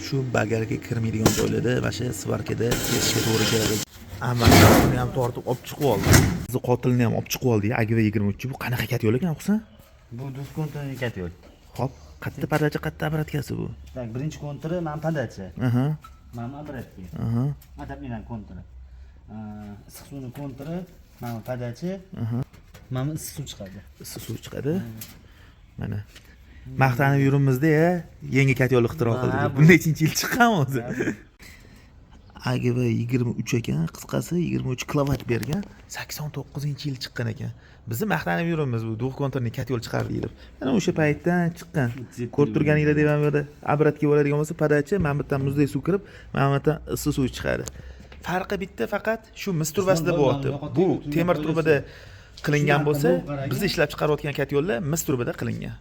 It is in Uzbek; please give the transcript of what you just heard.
Shu bagarga kirmaydigan joylarda mana shu сварка da kesishga to'g'ri keladi. Ammani ham tortib olib chiqib oldi. Bizni qotilni ham olib chiqib oldi. AGV 23. Bu qanaqa котёл ekan, Husan? Bu двухконтурный котёл. Hop, qayerda подача, qayerda обратка si bu? Так, birinchi konturi mana подача. Mana обратка. Отопление konturi. Issiq suvni konturi, mana подача. Mana issiq suv chiqadi. Issiq suv chiqadi. Mana. Maqtanib yuribmizda, ya, yangi котёл ixtiro qildik. Bu nechinchi yil chiqqan o'zi? AGV 23 ekan, qisqasi 23 kilovat bergan. 89-yil chiqqan ekan. Bizni maqtanib yuribmiz, bu двухконтурный котёл chiqardik deb. Mana o'sha paytdan chiqqan. Ko'rib turganinglardek, mana bu yerda обратка bo'ladigan bo'lsa, подача, mana bu yerdan muzday suv kirib, mana bu yerdan issiq suv chiqadi. Farqi bitta, faqat shu mis trubasida bo'lyapti. Bu temir trubada qilingan bo'lsa, biz ishlab chiqarayotgan котёл lar mis trubada qilingan.